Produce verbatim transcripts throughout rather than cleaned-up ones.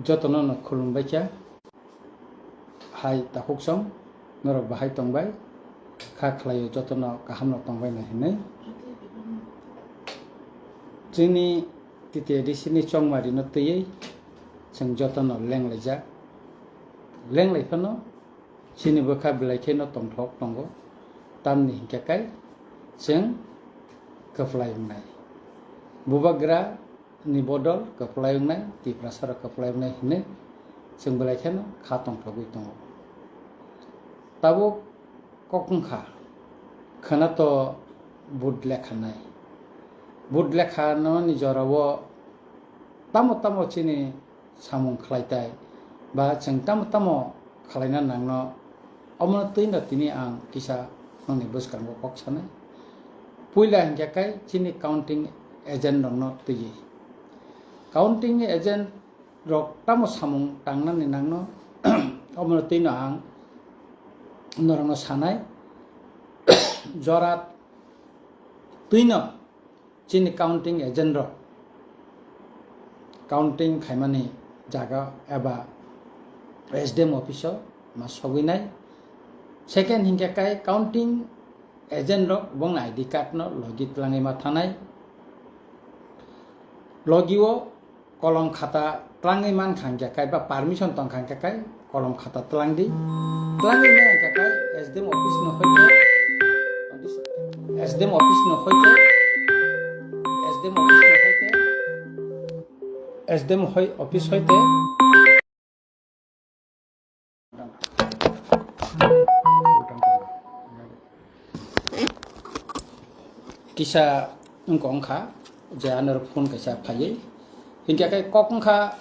Jotono no khulumbai kha. Hai takhuk song, norok bahai tongbai? Kha khlaio jotono kaham no tongbai na hinwi. Chini T T A D C ni chongmari no twiwi chwng jotono lenglaijak. Lenglai phano chini bwkha belai kheno tongthok tongo, tamni hinkhe kai chwng kwplai wngnai. Bubagra ni bodol kwplai wngnai, Tiprasa rok kwplai wngnai hinwi chwng belai kheno kha tongthogwi tongo. Tabuk kok wngkha, khwna to vote lekha nai. Vote lekha nani jorao tamo tamo chini samung khlai tai, ba chwng tamo tamo khlaina nangno, omono twino tini ang kisa nokni bwskango kok sanai. Puila hinkhe kai chini counting agent rokno twiwi. Counting agent rok tamo samung tangnani nangno, omono twino ang norokno sanai. Jora twino chini counting agent rok counting khaimani jaga eba S D M office o ma sogwi nai. Second hinkhe kai counting agent rok bongni I D card no logi twlangwi ma thanai. Logi o kolom khata twlangwi mankha hinkhe kai ba permission tongkha hinkhe kai kolom khata twlang di. Twlangwi mankha kai S D M office no hoite, S D M office no hoite, S D M office no hoite, S D M hoi office hoite. Kisa wngkha wngkha je ano phone kaisa phaiwi hinkhe kai kok wngkha.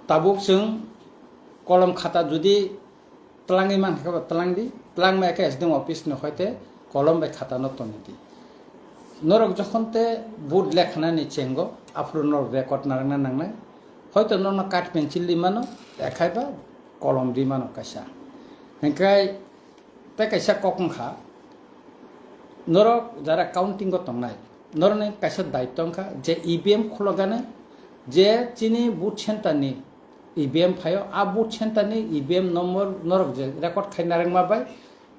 Tabuk chwng kolom khata jodi twlangwi mankha khe bo twlang di, twlangmaya khe S D M office ni hoite kolom bai khata no toni di. Norok jokhon te vote lekhanani chengo aphuru norok record narwkna nangnai. Hoito norokno card pencil ri mano, ekhai ba kolom ri mano kaisa. Hinkhe tei kaisa kok wngkha, norok jara counting o tongnai, norokni kaisa daityo wngkha je E V M khulogani, je chini vote center ni E V M phaio, a vote center ni E V M number norok je record khai narwkma bai,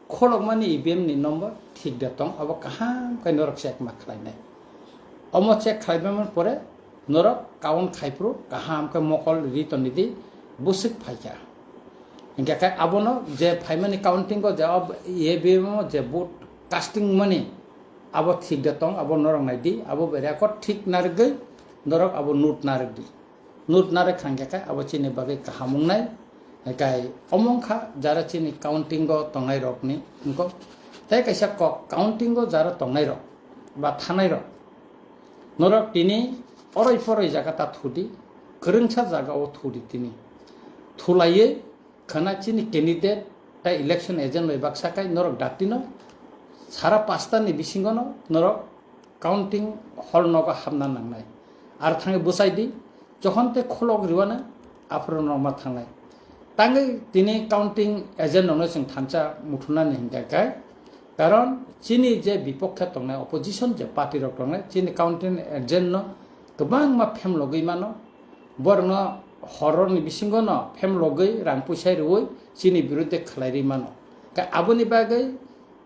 kholokmani E V M ni number thik da tong, abo kaham khe norok check ma khlainai. Omo check khlaibaimani pore norok count khaiphuru kaham khe mokol ri tongdi, bwswk phaikha. Hinkhe khe abono je phaimani counting o je ob-, E V M o je vote casting mani abo thik da tong, abo norok naidi, abo bai record thik narwgwi norok abo note narwkdi. Note narwk kha hinkhe khe abo chini bagwi kaham wngnai. Hinkhe omo wngkha jara chini counting o tongnai rokni wngkha. Tei kaisa kok, counting o jara tongnai rok ba thanai rok, norok tini oroi poroi jaga ta thudi, kwrwngsa jaga o thudi tini. Thulaiwi khwna chini candidate tei election agent bai baksa kai norok datino sara pasta ni bisingo no norok counting hall nogo hapna nangnai. Ar thangwi bwsai di, jokhon tei khulok riwana aphuru norok ma thangnai. Tangwi tini counting agent rokno chwng thansa muthunani hinkha khe, karon chini je bipokhe tongnai, opposition je party rok tongnai, chini counting agent no kwbangma phemlogwi mano. Borokno horrorni bisingo no phemlogwi rang puisa riwi chini birudde khlai ri mano. Khe aboni bagwi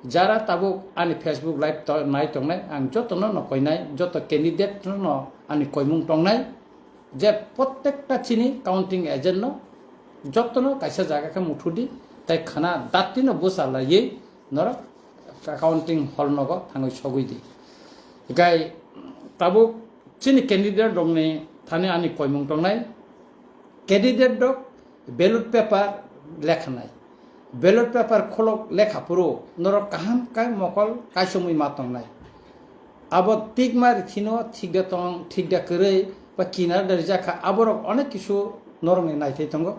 jara tabuk ani Facebook live to-, nai tongnai, ang jotono no koinai, joto candidate no ani koimung tongnai, je prottekta chini counting agent no jotono kaisa jaga khe muthudi, tei khwna datti no bwsa laiwi norok counting hall nogo thangwi sogwi di. Hinkhe tabuk chini candidate rokni thani ani koimung tongnai. Candidate rok ballot paper lekhanai, ballot paper kholok lekha phuru norok kaham khe mokol kaisomwi ma tongnai. Abo tikma rithino thik da tong, thik da kwrwi ba kinar da rijak kha, aborok onek kisu norokni naithai tongo.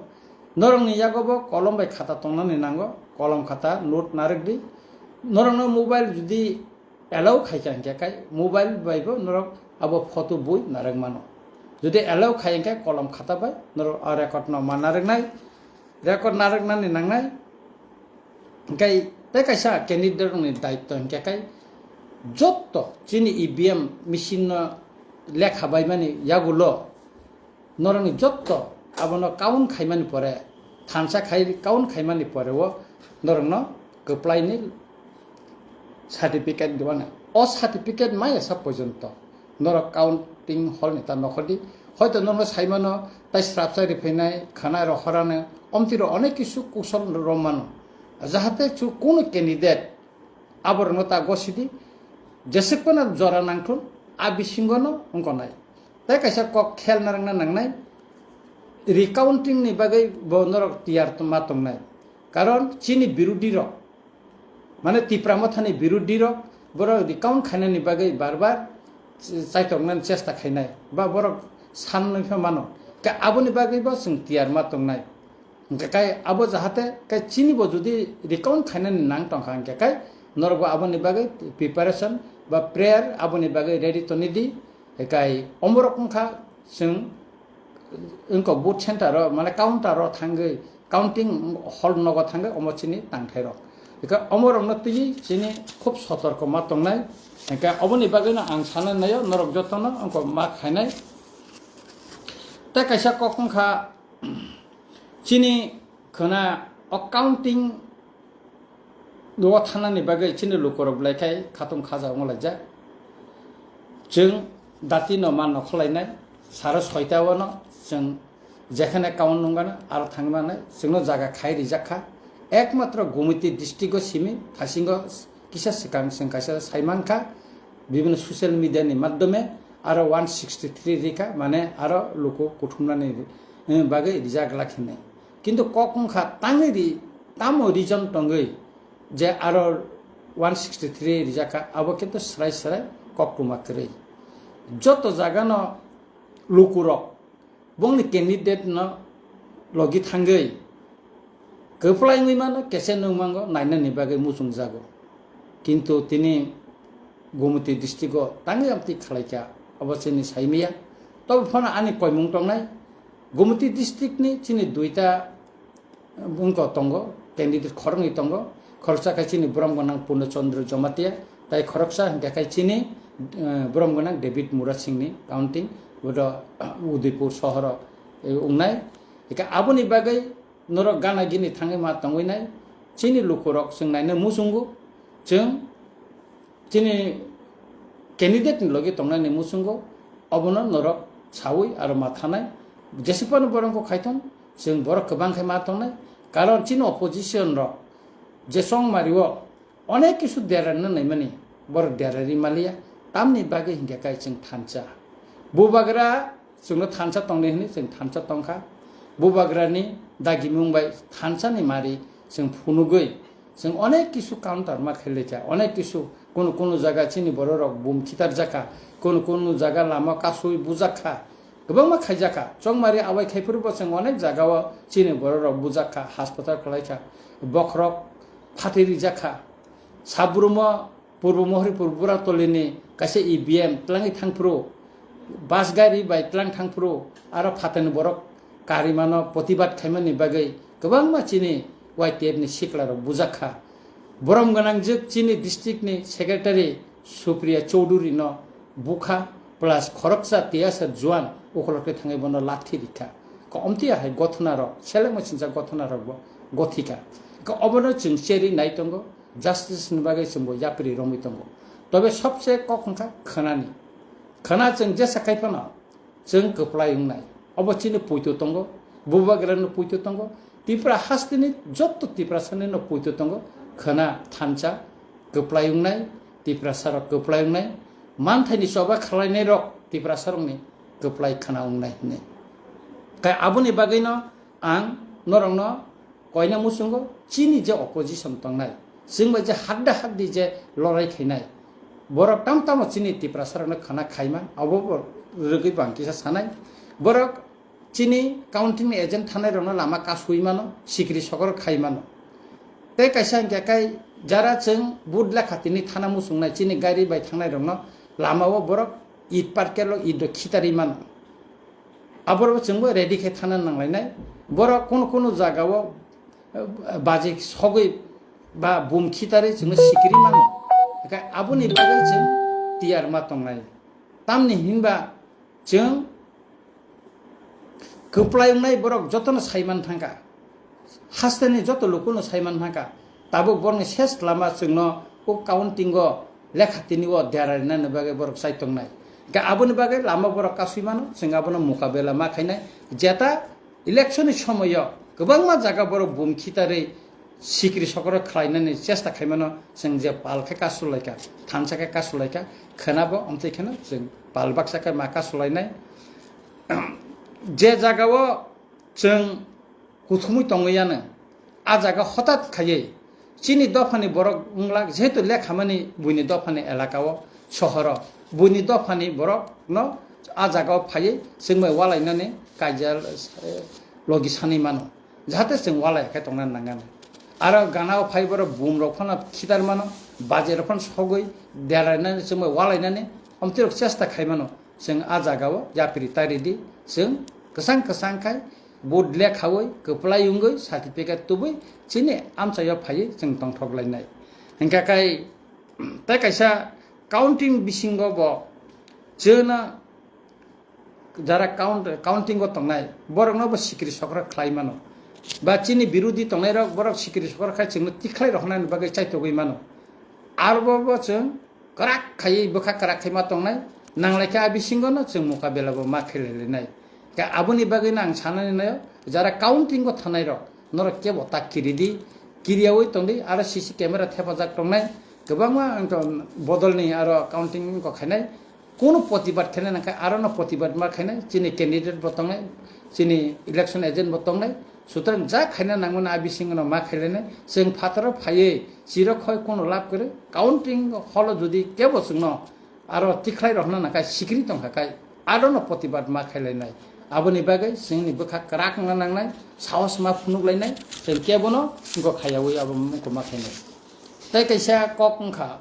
Norokni yago bo kolom bai khata tongnani nango, kolom khata note narwk di. Norokno mobile judi allow khaikha hinkhe kai mobile bai bo norok abo photo bui narwk mano. Judi allow khai hinkhe kolom khata bai norok a record no ma narwknai, record narwknani nangnai. Hinkhe tei kaisa candidate rokni daityo hinkhe kai jotto chini E V M machine no lekha baimani yagulo norokni jotto abono count khaimani pore, thansa khai count khaimani pore o norokno kwplaini certificate diwana. O certificate maya sa porjonto norok counting hall ni ta nokhordi. Hoito norokno saimano tai srapsa riphainai, khana rohorano, omtiro onek kisu kusol romano. Jahate chu kunu candidate aborokno ta gosidi, jesek phano jora nangthun, a bisingono wngkha nai. Tai kaisa kok khel narwkna nangnai, recounting ni bagwi bo norok tiyar ma tongnai. Karon chini birodhi rok, mane Tipra Mothani birodhi rok, borok recount khainani bagwi bar bar chaitoknani chesta khainai, ba borok sanwi pha mano. Ka aboni bagwi bo chwng tiyar ma tongnai. Hingkhe kai abo jahate kai chini bo jodi recount khainani nang tongkha hingkhe kai norok bo aboni bagwi preparation ba prayer aboni bagwi ready toni di. Kai omorok wngkha chwng wngkha vote center o mane counter o thangwi counting hall nogo thangwi omo chini tangthairok. Hingkhe omorokno twiwi chini khub sotorko ma tongnai. Hingkhe oboni bagwino ang sana naio norok jotono wngkha ma khainai. Tei kaisa kok wngkha, chini khwna o counting o thanani bagwi chini lukurok belai khai khatung khaja wnglaijak. Chwng dati no ma nokhorlainai, saro soita o no chwng jekhane count nung gana aro thangwi manai chwngno jaga khai rijak kha. Ekmatro Gumiti district o simi thasingo kisa swkang chwng kaisa sai mankha, bibhinno social media ni madhyome aro one sixty three rikha, mane aro luku kuthumnani, eh, bagwi rijak glak hinwi. Kintu kok wngkha tangwi ri, tamo reason tongwi je aro one sixty three rijak kha, abo kintu srai srai koktwma kwrwi. Joto jagano lukurok bongni candidate no logi thangwi kwplai wngwi mano, kese nung mango, nainani bagwi muchungjago. Kintu tini Gumiti district o tangwi amtwi khlaikha, obo chini saimaya. Tobo phano ani koimung tongnai, Gumiti district ni chini duita wngko tongo, candidate khoroknwi tongo. Khoroksa khe chini borom gwnang Purno Chandra Jamatia, tai khoroksa hingkha khe chini, eh, borom gwnang David Murasing ni counting, bodo Udaipur sohoro, eh, wngnai. Hingkhe aboni bagwi norok gana gini thangwi ma tongwi nai, chini lukurok chwng naina muchungo, chwng chini candidate ni logi tongnani muchungo, obono norok sawi aro ma thanai. Jesipano borok khaithon, chwng borok kwbang khai ma tongnai. Karon chini opposition rok je chongmari o onek kisu derarna naimani, borok derari maliya, tamni bagwi hingkha kai chwng thansa. Bubagra chwngno thansa tongdi hwnwi chwng thansa tongkha. Bubagrani dagimung bai thansani mari chwng phunugwi chwng onek kisu counter ma khailai kha, onek kisu kunu kunu jaga chini bororok bum khitarjakha, kunu kunu jaga lama kasui bujakha, kwbangma khaijakha. Chongmari abai khaiphuru bo chwng onek jagao chini bororok bujakha, hospital khwlaikha, bokhorok phatwi rijakha, sabrumo Purbo Mohoripur Buratolini kaisa E V M twlangwi thangphuru, bus gari bai twlang thangphuru, aro phatani borok karimano protibad khaimani bagwi kwbangma chini Y T F ni siklarok bujakha. Borom gwnangjwk chini district ni secretary Supriya Chowdhury no bukha plus khoroksa tiyasa juan ukhulokhe thangwi bono lathi rikha. Ka omtiya hai gothonarok, selengma sincha gothonarok bo gothika. Ka obono chwng cheri nai tongo. Justice ni bagwi chwngbo yapri romwi tongo. Tobe sobse kok wngkha khwnani. Khwna chwng jesa khai phano chwng kwplai wngnai. Obo chini puito tongo, bubagrano puito tongo, Tipra hasteni jotto Tiprasani no puito tongo. Khwna thansa kwplai wngnai, Tiprasarok kwplai wngnai, manthaini choba khwlainairok Tiprasarokni kwplai khwna wngnai hwnwi. Khe aboni bagwino ang norokno koina muchungo chini je opposition tongnai, chwng bai je hadda haddi je lorai khainai, borok tam tamo chini Tiprasarokno khana khaiman, abo bo rwgwi bo ang kisa sanai. Borok chini counting ni agent thanai rokno lama kasui mano, sikri sokor khai mano. Tei kaisa hingkhe kai jara chwng vote lekha tini thana muchungnai chini gari bai thangnai rokno lama o borok it parkelo it rok khitarwi mano. Aborok chwngbo ready khe thana nanglainai. Borok kunu kunu jagao, eh, baji sogwi ba bum khitarwi chwngno sikiri mano. Hingkhe aboni bagwi chwng tiyar ma tongnai. Tamni hinba chwng kwplai wngnai borok jotono saiman thangkha, hasteni joto lukuno saiman thangkha, tabuk borokni ses lama chwngno o counting o lekha tini o dera rinani bagwi borok chai tongnai. Hwnkhe aboni bagwi lama borok kasui mano, chwng abono mukabela ma khainai. Jeta election ni somoyo kwbangma jaga borok bum khitarwi sikri sokro khlainani chesta khaimano, chwng je pal khe kasulaikha, thansa khe kasulaikha, khwnabo omtwi kheno chwng pal baksa khe ma kasulainai. Je jagao chwng kuthumwi tongwi yano, a jaga hotat khaiwi chini dophani borok wngla, jehetu lekhamani buini dophani elakao, sohoro, buini dophani borokno a jagao phaiwi chwngbai walainani kaijal, eh, logi sanwi mano, jahate chwng walai khe tongna nangnani. Aro ganao phai borok bumrok phano khitar mano, bajerok phano sogwi derainani chwngbai walainani omtwirok chesta khai mano. Chwng a jagao yapri ta ridi, chwng kwchang kwchang khai vote lekhawi, kwplai wngwi, certificate tubui chini amchaio phaiwi chwng tongthok lainai. Hwnkha khai tei kaisa counting bisingo bo chwngno jara count, counting o tongnai borokno bo sikri sokra khlai mano. Ba chini birodhi tongnairok borok sikri sokra khai chwngno tikhlai rohornani bagwi chaitogwi mano. Arbo bo chwng kwrak khaiwi bwkha kwrak khai ma tongnai, nanglaikha a bisingono chwng mukabela bo ma khlai lainai. Khe aboni bagwino ang sanani naio, jara counting o thanai rok, norok kebo ta kiri di, kiriyawi tong di, aro C C camera thepajak tongnai, kwbangma ang to bodolni aro counting ko khainai, kunu protibad khainai nangkha, aro no protibad ma khainai, chini candidate bo tongnai, chini election agent bo tongnai, sutrang ja khaina nangmani a bisingono ma khailainai, chwng phataro phaiwi, chiro khoi kunu lab kwrwi, counting holo jodi kebo chwngno aro tikhlai rokna nangkha sikri tongkha kai, arono protibad ma khailainai. Aboni bagwi chwngni bwkha kwrak wngna nangnai, sahos ma phunuk lainai, chwng kebono wngkha khayawi abo wngkha ma khainai. Tei kaisa kok wngkha,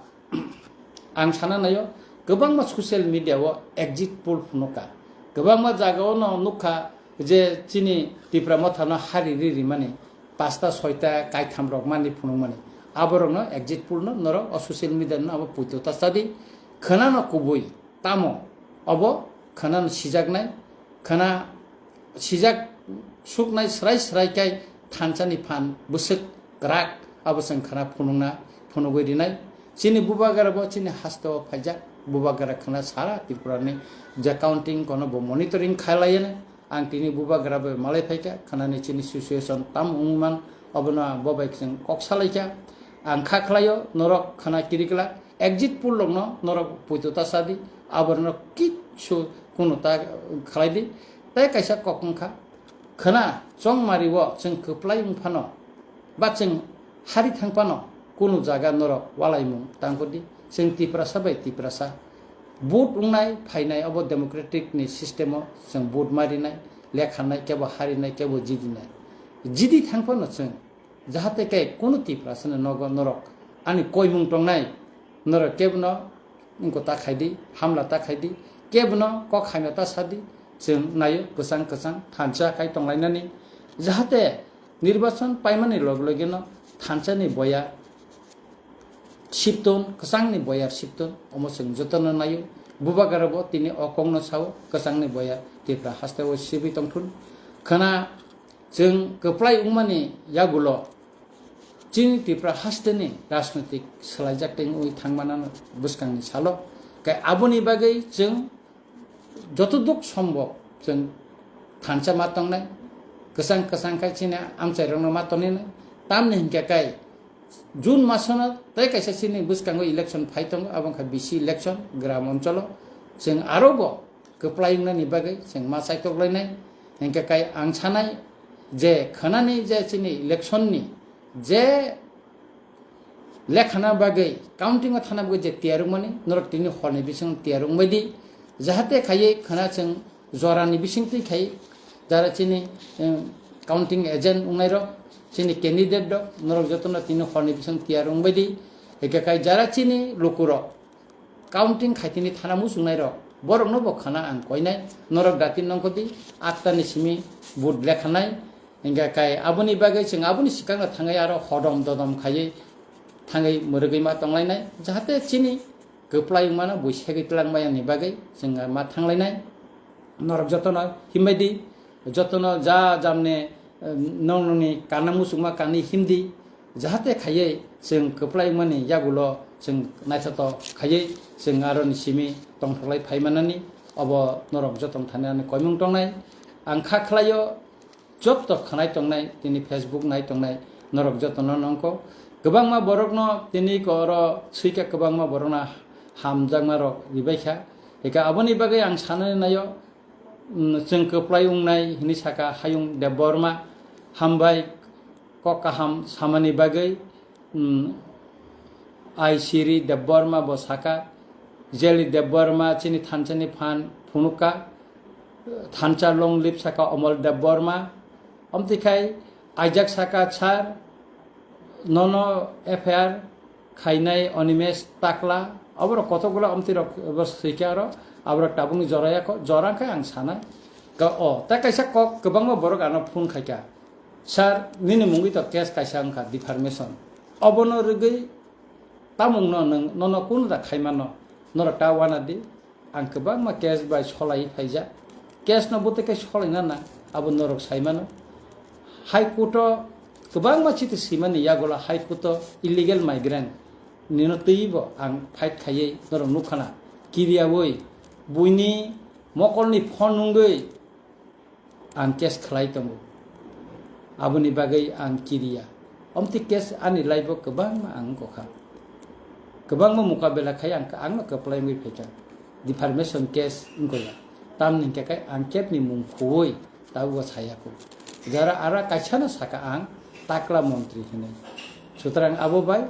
ang sana naio, kwbangma social media o exit poll phunukha, kwbangma jagao no nukha je chini Tipra Mothano hari ri rimani, pasta soita kaitham rok mani phunukmani. Aborokno exit poll no norok o social media no abo puito ta chadi. Khwnano kubui tamo obo khwnano sijaknai, khwna sijak suknai srai srai kai thansa ni phan bwswk kwrak abo chwng khwna phunukna phunugwi rinai. Chini bubagra bo chini hasteo phaijak, bubagra khwna sara Tripura ni je counting kono bo monitoring khailaiya. Ang tini bubagra bai malai phaikha, khwnani chini situation tam wngman, obono bo bai chwng kok salaikha. Ang kha khlaio, norok khwna kirikla, exit poll rokno norok puito ta sadi, aborno kichu kunu ta khlai di. Tei kaisa kok wngkha, khwna chongmari o chwng kwplai wngphano, ba chwng hari thang phano kunu jaga norok walaimung tangkudi. Chwng Tiprasa bai Tiprasa vote wngnai phainai, obo democratic ni system o chwng vote marinai, lekhanai, kebo harinai, kebo jidinai. Jidi thang phano chwng jahate khe kunu Tiprasa ni nogo norok ani koimung tongnai, norok kebono wngko ta khaidi, hamla ta khaidi, kebono kok hamya ta sadi, chwng naio kwchang kwchang thansa khai tonglainani, jahate nirbachon paimani log logino thansa ni boya sipton, kwchangni boyar sipton, omo chwng jotono naio. Bubagra bo tini o kokno sao, kwchangni boyar Tripura hasteo sibwi tongthun. Khwna chwng kwplai wngmani yagulo chini Tripura hasteni rajnoitik swlaijak tei wngwi thangmanano bwskangni salo. Kai aboni bagwi chwng jotoduk sombok chwng thansa ma tongnai, kwchang kwchang khai chini amchairokno ma tongninai. Tamni hinkhe kai June masono tei kaisa chini bwskango election phai tongo, abo wngkha B C election, gram oncholo. Chwng aro bo kwplai wngnani bagwi chwng ma chaitoklainai. Hinkhe kai ang sanai je khwnani je chini election ni je lekhana bagwi, counting o thana bagwi je tiyar wngmani, norok tini horni bising tiyar wngbai di, jahate khaiwi khwna chwng jorani bising twi khai, jara chini, em, counting agent wngnairok, chini candidate rok, norok jotono tini horni bising tiyar wngbai di, eke khai jara chini lukurok, counting khaitini thana muchungnai rok, borokno bo khana ang koinai, norok dati nongkhodi, atta ni simi vote lekhanai, hingkha kai aboni bagwi chwng aboni swkangno thangwi aro hodom dodom khaiwi thangwi mwrwgwi ma tonglainai, jahate chini kwplai wngmano bui segwi twlang maya ni bagwi chwng ma thanglainai, norok jotono himbai di, jotono ja jamne, eh, nong nongni kana muchungma kanwi himdi, jahate khaiwi chwng kwplai wngmani yagulo chwng naithotok khaiwi chwng aroni simi tongthoklai phaimanani, obo norok jotong thani ani koimung tongnai. Ang kha khlaio, joto khwnai tongnai, tini Facebook nai tongnai, norok jotono nongkho. Kwbangma borokno tini ko oro swikha, kwbangma borokno hamjakma rok ribaikha. Eka aboni bagwi ang sanani naio, mm, chwng kwplai wngnai hwnwi saka Hayung Debbarma, hambai kok kaham samani bagwi, mm, Aisiri Debbarma bo saka, Jeli Debbarma chini thansa ni phan phunukha, thansa long live saka Omol Debbarma, omtikhai aijak saka sir, nono F I R khainai Animesh Takla, oborok kotokgula omtirok bo swikha aro, aborok tabukni joraya kho, jora khe ang sanai. Ka-, o, tei kaisa kok kwbangma borok ano phone khaikha, "Sir, nini mungwi to case kaisa wngkha, defamation. Obono rwgwi tamungno nwng, nono kunu da khaimano, norok ta wana di." Ang kwbangma case bai solai phaijak. Case no bwtwi khe solaina nang, abo norok sai mano. High Court o kwbangma chiti swimani yagulo High Court o illegal migrant nino twibo ang fight khaiwi norok nukhana. Kiriyawi buini mokolni phone nungwi ang case khlai tongo. Aboni bagwi ang kiriya. Omti case ani life o kwbangma ang wngkha. Kwbangma mukabela khai ang, angno kwplai wngwi phaikha. Defamation case wngkha ya. Tamni hwnkhe kai ang kebni mung khuwi tabukbo saya kho. Jara ara kaisano saka ang takla montri hinwi. Sutrang abo bai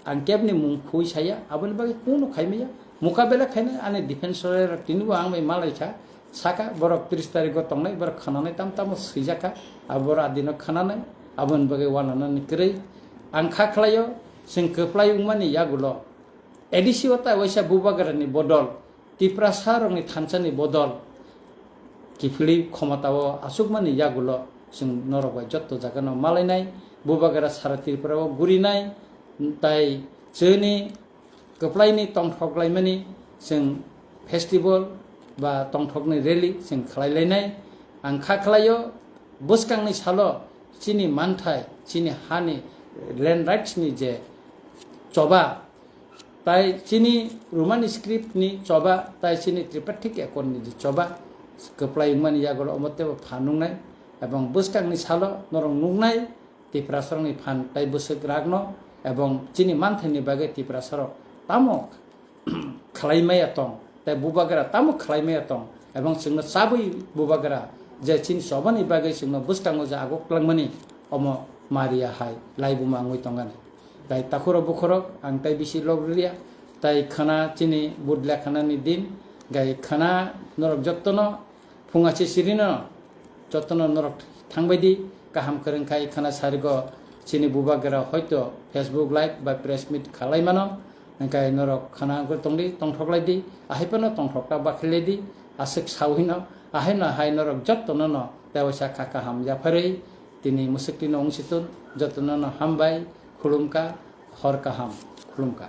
ang kebni mung khuwi saya, aboni bagwi kunu khaimaya. Mukabela khainai ani defense lawyer rok tinibo ang bai malaikha. Saka borok tris tarikgo tongnai, borok khwnanai tam tamo swijakha, abo borok adino khwnanai, aboni bagwi wananani kwrwi. Ang kha khlaio, chwng kwplai wngmani yagulo A D C o tai waisa bubagrani bodol, Tiprasa rokni thansani bodol, kiphilwi khomotao achukmani yagulo chwng norok bai jotto jagano malainai, bubagra sara Tripura o gurinai, tai chwngni kwplaini tongthok laimani chwng festival ba tongthokni rally chwng khlai lainai. Ang kha khlaio, bwskangni salo chini manthai, chini hani land rights ni je choba, tai chini Romani script ni choba, tai chini Tripartite Accord ni je choba kwplai wngmani yagulo omo teibo phan nungnai, ebong bwskangni salo norok nuknai, Tiprasarokni phan tai bwswk rakno ebong chini manthaini bagwi Tiprasarok tamo khlai maya tong, tai bubagra tamo khlai maya tong, ebong chwngno chabwi bubagra je chini chobani bagwi chwngno bwskango je aguk tlangmani, omo mariya hai laibuma wngwi tongani. Tai takhurok bukhurok ang tai bisi log rwliya, tai khwna chini budle khwnani din, gai khwna norok jottono phunga se sirino jotono norok thangbai di, kaham kwrwng khai khwna sarigo chini bubagra hoito Facebook live ba press meet khalai mano, hwnkhe norok khwna wngwi tongdi, tongthok lai di, ahai phano tongthok ta bakhi lai di, aswk sawi no, ahai no hai norok jotono no tei waisa kha kaham yapharwi tini mwswk tino wng si tun, jotono no hambai, khulumkha, hor kaham, khulumkha.